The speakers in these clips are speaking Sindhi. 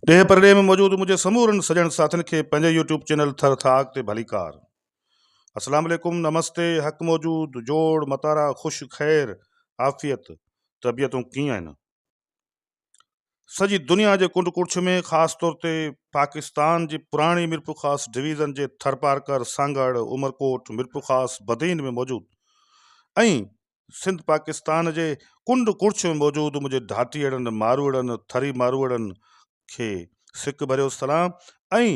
ڏيهه پرڏيهه ۾ موجود منهنجي سمورن سڄڻ ساٿين کي پنهنجي يوٽيوب چينل ٿر ٿاڪ تي ڀليڪار. اسلام عليڪم نمستي حق موجود جوڙ متارا خوش خير عافيت طبيعتون ڪيئن آهن سڄي دنيا جي ڪنڊ ڪڙڇ ۾ خاص طور تي پاڪستان جي پراڻي ميرپورخاص ڊويزن جي ٿرپارڪر سانگهڙ عمرڪوٽ ميرپورخاص بدين ۾ موجود ۽ سنڌ پاڪستان جي ڪنڊ ڪڙڇ ۾ موجود منهنجي ڍاٽيئڙن، ماروئڙن، ٿري ماروئڙن کي سڪ ڀريو سلام ۽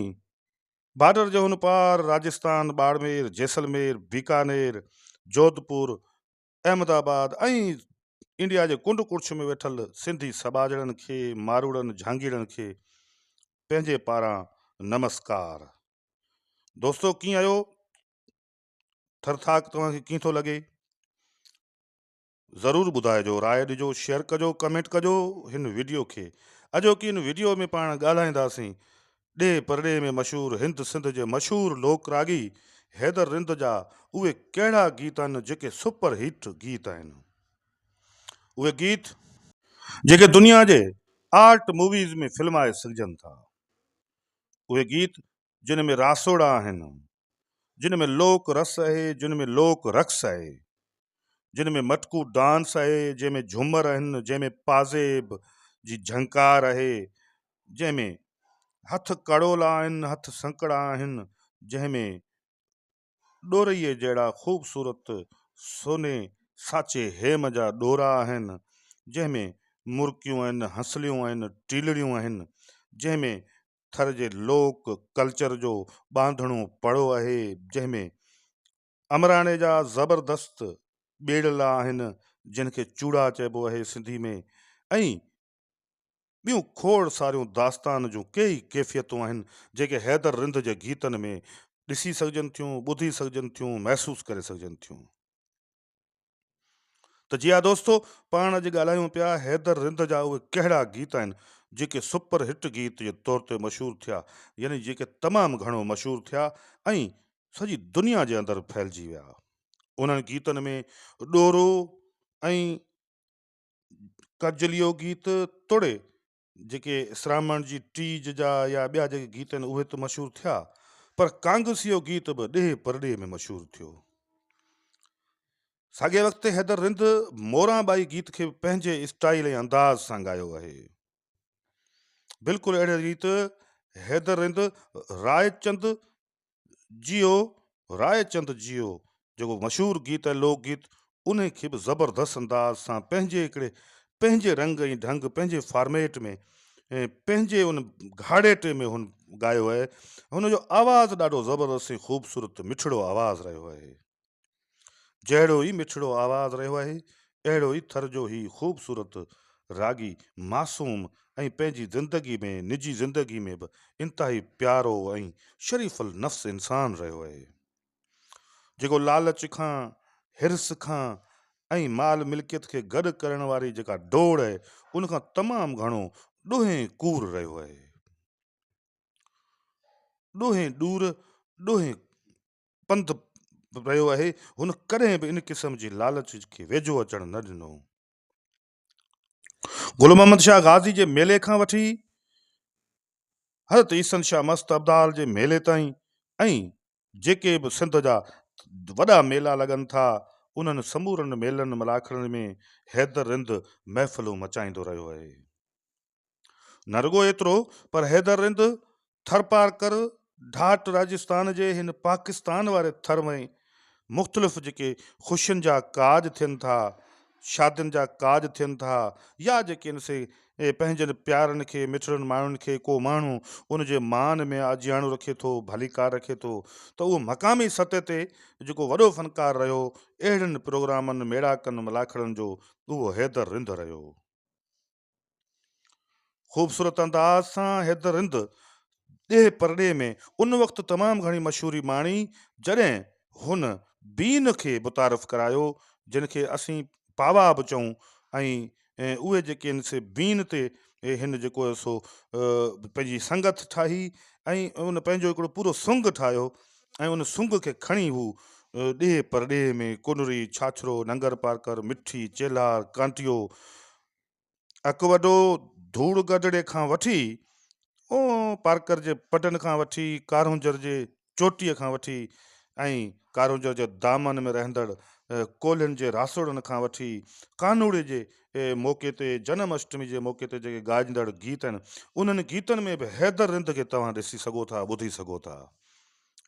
بارڊر جي هن پار راجستان، ٻاڙمير، جيسلمير، بيڪانير، جوڌپور، احمد آباد ۽ انڊيا جي ڪنڊ ڪڙڇ ۾ ويٺل سنڌي سٻاجهڙن کي، ماروئڙن، جهانگيئڙن کي پنهنجي پاران نمسڪار. دوستو ڪيئن آهيو؟ ٿرٿاڪ توهان کي ڪيئن ٿو لڳي ضرور ٻڌائجو راء ڏجو شيئر ڪجو ڪمينٽ ڪجو هن وڊيو کي اڄوڪي هن وڊيو ۾ پاڻ ڳالهائينداسين ڏيهه پرڏيهه ۾ مشهور هند سنڌ جي مشهور لوڪ راڳي حيدر رند جا اهي ڪهڙا گيت آهن جيڪي سپر هيٽ گيت آهن اهي گيت جيڪي دنيا جي آرٽ موويز ۾ فلمائي سگهجن ٿا اهي گيت جن ۾ راسوڙا آهن، جن ۾ لوڪ رس اهي، جن ۾ لوڪ رقص اهي، جن ۾ مٽڪو ڊانس اهي، جنهن ۾ جهومر آهن، جنهن ۾ پازيب جي جهنڪار اهي، جنهن ۾ هٿ ڪڙولا آهن، هٿ سنڪڙا آهن، جنهن ۾ ڏورئي جهڙا خوبصورت سوني ساچي هيم جا ڏورا آهن، جنهن ۾ مرڪيون آهن، هنسليون آهن، ٽيلڙيون آهن، جنهن ۾ ٿر جي لوڪ ڪلچر جو ٻانڌڻو پڙو آهي، جنهن ۾ امراڻي جا زبردست ٻيڙلا آهن، جن کي چوڙا چئبو آهي سنڌي ۾ ۽ ٻيون کوڙ ساريون داستان جون ڪيئي ڪيفيتون آهن، جيڪي حيدر رند جي گيتن ۾ ڏسي سگهجن ٿيون، ٻڌي سگهجن ٿيون، محسوس ڪري سگهجن ٿيون. ته جي ها دوستو پاڻ اڄ ڳالهايون پيا حيدر رند جا اهي ڪهڙا گيت آهن جيڪي سپر هٽ گيت جي طور تي مشهور ٿيا يعني جيڪي تمام گهڻو مشهور ٿيا ۽ سڄي دنيا جي اندر ڦهلجي ويا انهن گيتن ۾ ڏورو ۽ ڪجليو گيت توڙي جيڪي سرامڻ جي ٽيج جا يا ٻيا جيڪي گيت آهن اهي ته مشهور ٿيا پر ڪانگسيو گيت به ڏيهه پرڏيهه ۾ مشهور ٿيو. ساڳئي وقت تي حيدر رند موران ٻائي گيت کي به پنهنجي اسٽائيل ۽ انداز سان ڳايو آهي. بلڪل اهڙي ريت حيدر رند رائچند جيئو راء چند جيئو جيڪو مشهور گيت آهي لوڪ گيت انهي کي به زبردست انداز سان پنهنجي هڪڙي پنهنجي رنگ ۽ ڍنگ پنهنجي فارميٽ ۾ پنهنجي ان گهاڙيٽي ۾ هن ڳايو آهي هن جو آواز ڏاڍو زبردست ۽ خوبصورت مٺڙو آواز رهيو آهي جهڙو ئي مٺڙو آواز رهيو آهي، اهڙو ئي ٿر جو هي خوبصورت راڳي معصوم ۽ پنهنجي زندگي ۾ نجي زندگي ۾ به انتهائي پيارو ۽ شريف النفس انسان رهيو آهي. جيڪو لالچ کان، حرص کان ۽ مال ملڪيت کي گڏ ڪرڻ واري جيڪا ڊوڙ آهي، ان کان تمام گهڻو ڏوهين ڪور رهيو آهي. ڏوهين ڏور، ڏوهين پنڌ رهيو آهي، هن ڪڏهن به ان قسم جي لالچ کي ويجهو اچڻ نه ڏنو. گل محمد شاهه غازي جي ميلي کان وٺي حضرت عيسن شاهه مست ابدال جي ميلي تائين ۽ جيڪي به سنڌ جا وڏا ميلا لڳن ٿا، انهن سمورن ميلن ملاکڙن ۾ حيدر رند محفلون مچائيندو رهيو آهي. نه رڳو ايترو پر حيدر رند ٿرپارڪر ڍاٽ راجستان جي هن پاڪستان واري ٿر ۾ مختلف جيڪي خوشين جا ڪاڄ ٿين ٿا شادين جا ڪاڄ ٿين ٿا يا جيڪي ان سي پنهنجن پيارن کي مٺڙن ماڻهن کي ڪو ماڻهو ان جي مان ۾ آجياڻو رکي ٿو ڀليڪار رکي ٿو ته اهو مقامي سطح تي جيڪو وڏو فنڪار رهيو اهڙن پروگرامن ميڙاڪن ملاکڙن جو اهو حيدر رند رهيو. خوبصورت انداز سان حيدر رند ڏيهه پرڏيهه ۾ ان وقت تمام گهڻي مشهوري ماڻي جڏهن هن بين کي متعارف ڪرايو جن کي اسين پاوا به چئون ۽ اهي جيڪي آهن سي بين تي هن جيڪو آهي سو پنهنجي سنگت ٺاهي ۽ ان پنهنجو هڪڙو پورو سنگ ٺاهيو ۽ ان سنگ کي کڻي هو ڏيهه پرڏيهه ۾ ڪنري، ڇاڇرو، ننگر پارڪر، مٺي، چيلهار، ڪانٽيو، اڪ وڏو، ڌوڙ گڍڙي کان وٺي او پارڪر جي پڊن کان وٺي ڪارونجهر جي چوٽيء کان وٺي ۽ ڪارونجهر جي دامن ۾ رهندڙ ڪولهين جي راسوڙن کان وٺي ڪانوڙي جي موقعي تي جنم اشٽمي جي موقعي تي جيڪي ڳائجندڙ گيت آهن انهن گيتن ۾ به حيدر رند کي توهان ڏسي سگهو ٿا ٻڌي سگهو ٿا.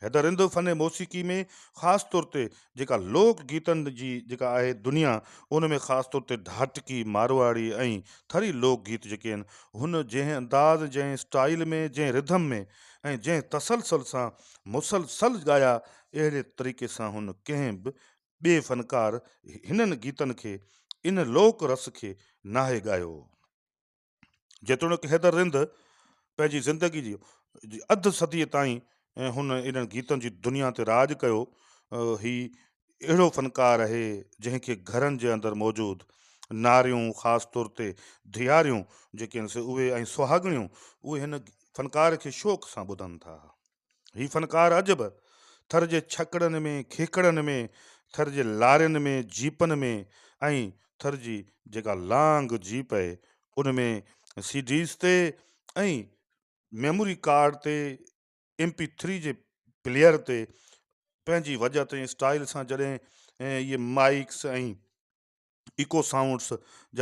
حيدر رند فن موسيقي ۾ خاص طور تي جيڪا لوڪ گيتن جي جيڪا آهي دنيا ان ۾ خاص طور تي ڍاٽڪي، مارواڙي ۽ ٿري لوڪ گيت جيڪي آهن هن جنهن انداز جنهن اسٽائيل ۾ جنهن رڌم ۾ ۽ جنهن تسلسل سان مسلسل ڳايا اهڙي طريقي سان هن ڪنهن به ٻئي فنڪار هنن گيتن کي ان لوڪ رس کي ناهي ڳايو. جيتوڻيڪ حيدر رند پنهنجي زندگي جي اڌ صديء تائين هن انهن گيتن جي دنيا تي راڄ ڪيو. هي اهڙو فنڪار آهي جنهن کي گهرن جي اندر موجود ناريون خاص طور تي ڌياريون جيڪي آهن سي اهي ۽ سهاڳڻيون اهي هن فنڪار کي شوق سان ٻڌن ٿا. هي فنڪار اڄ به ٿر جي ڇڪڙن ۾، کيکڙن ۾، ٿر جي لارين ۾، جيپن ۾ ۽ ٿر جي جيڪا لانگ جيپ اهي ان ۾ سي ڊيز تي ۽ ميموري ڪارڊ تي ايم پي ٿري جي پليئر تي پنهنجي وڄت ۽ اسٽائيل سان جڏهن اهي مائيڪس ۽ ايڪو سائونڊس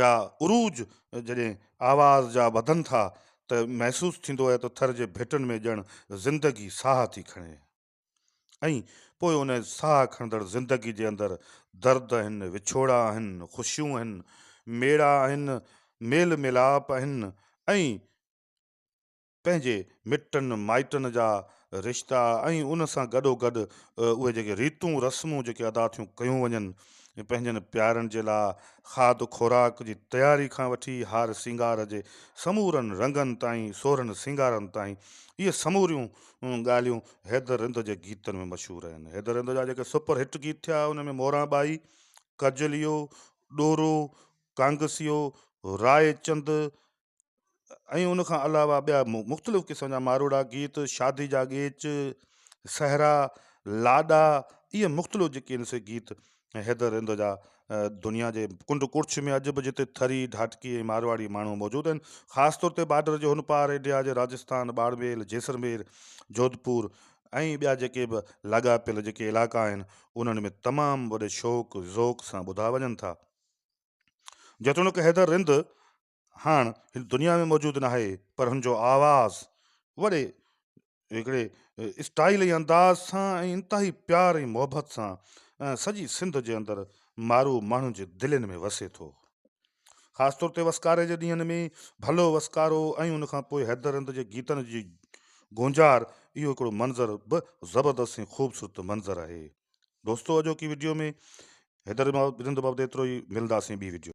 جا عروج جڏهن آواز جا وڌن ٿا ته محسوس ٿيندو آهي ته ٿر جي ڀٽن ۾ ڄڻ زندگي ساهه ٿي کڻي ۽ پوء ان ساهه کڻندڙ زندگي جي اندر درد آهن، وڇوڙا آهن، خوشيون آهن، ميڙا آهن، ميل ميلاپ آهن ۽ پنهنجي مٽن مائٽن جا رشتا ۽ ان سان گڏوگڏ اهي جيڪي ريتون رسمون جيڪي ادا ٿيون ڪيون وڃن پنهنجن پيارن جي لاء کاڌ خوراڪ جي تياري کان وٺي هار سينگار جي سمورن رنگن تائين سورن سينگارن تائين اهي سموريون ڳالهيون حيدر رند جي گيتن ۾ مشهور آهن حيدر رند جا جيڪي سپر هٽ گيت ٿيا ان ۾ موران ٻائي ڪجليو ڏورو ڪانگسيو راء چند ۽ ان کان علاوه ٻيا مختلف قسم جا ماروئڙا گيت، شادي جا ڳيچ، سهرا، لاڏا اهي مختلف جيڪي آهن سي گيت حيدر رند جا دنيا جي ڪنڊ ڪڙڇ ۾ اڄ به جتي ٿري، ڍاٽڪي ۽ ماروئڙي ماڻهو موجود آهن خاص طور تي بارڊر جي هن پار انڊيا جي راجستان، ٻاڙميل، جيسلمير، جوڌپور ۽ ٻيا جيڪي به لاڳاپيل جيڪي علائقا آهن انهن ۾ تمام وڏي شوق ذوق سان ٻڌا وڃن ٿا. جيتوڻيڪ حيدر رند هاڻ هن دنيا ۾ موجود ناهي پر هن جو آواز وڏي هڪڙي اسٽائيل ۽ انداز سان ۽ انتهائي پيار ۽ محبت سان سڄي سنڌ جي اندر مارو ماڻهن جي دلين ۾ وسي ٿو. خاص طور تي وسڪاري جي ڏينهن ۾ ڀلو وسڪارو ۽ ان کان پوء حيدر رند جي گيتن جي گونجار اهو هڪڙو منظر به زبردست ۽ خوبصورت منظر آهي. دوستو اڄوڪي وڊيو ۾ حيدر رند بابت ايترو ئي ملنداسين ٻي وڊيو.